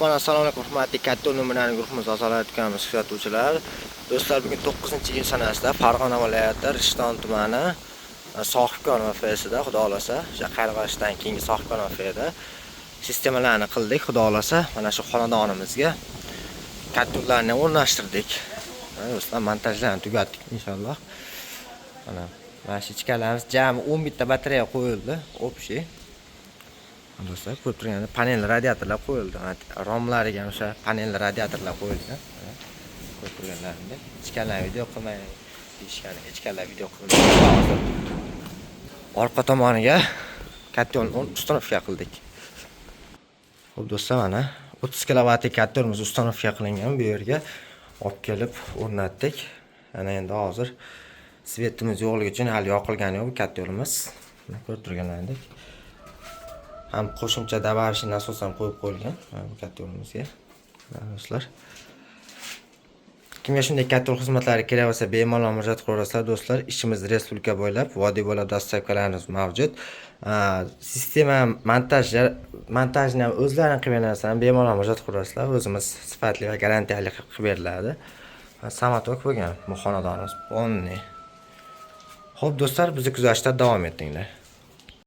Mana, assalomu alaykum, hurmatli Katta numerani guruhimiz a'zolari, kutganmiz kuzatuvchilar. Do'stlar, bugun 9-iyun sanasida Farg'ona viloyati Rishton tumani Sohibkor MFSida, xudo xolasa, o'sha Qayrag'ochdan keyingi Sohibkor MFda sistemalarni qildik, xudo xolasa, mana shu xonadonimizga котёл larni o'rnashtirdik. Mana, do'stlar, montajlarni tugatdik inshaalloh. Mana shu ichkarilarimiz jami 10 bitta batareya qo'yildi, общий. Do'stlar, ko'rib turganingizdek, panel radiatorlar qo'yildi. Mana, romlariga ham o'sha panel radiatorlar qo'yilgan. Mana, ko'rib turganlaringdek, ichkarilarni video qilmang deyishgan, ichkarilar video qilmang. Hozir orqa tomoniga котёл установка qildik. Xo'p, do'stlar, mana 30 kilovatli котёл imiz установка qilingan, bu yerga olib kelib o'rnatdik. Ana endi hozir свет imiz yo'qligi uchun hali yoqilgani yo'q bu котёл imiz. Mana, ko'rib turganlaringdek. Ham qo'shimcha добавочный nasos ham qo'yib qo'yilgan mana bu котёл imizga. Mana, do'stlar. Kimga shunday котёл xizmatlari kerak bo'lsa, bemalol murojaat qilaverasizlar, do'stlar. Ishimiz respublika bo'ylab, vodiy bo'ylab доставка larimiz mavjud. Sistema montajni ham o'zlari qilib beradilar, bemalol murojaat qilaverasizlar. O'zimiz sifatli va garantiyali qilib beriladi. Самотёк bo'lgan bu xonadonimiz полный. Xo'p, do'stlar, bizni kuzatishda davom etinglar.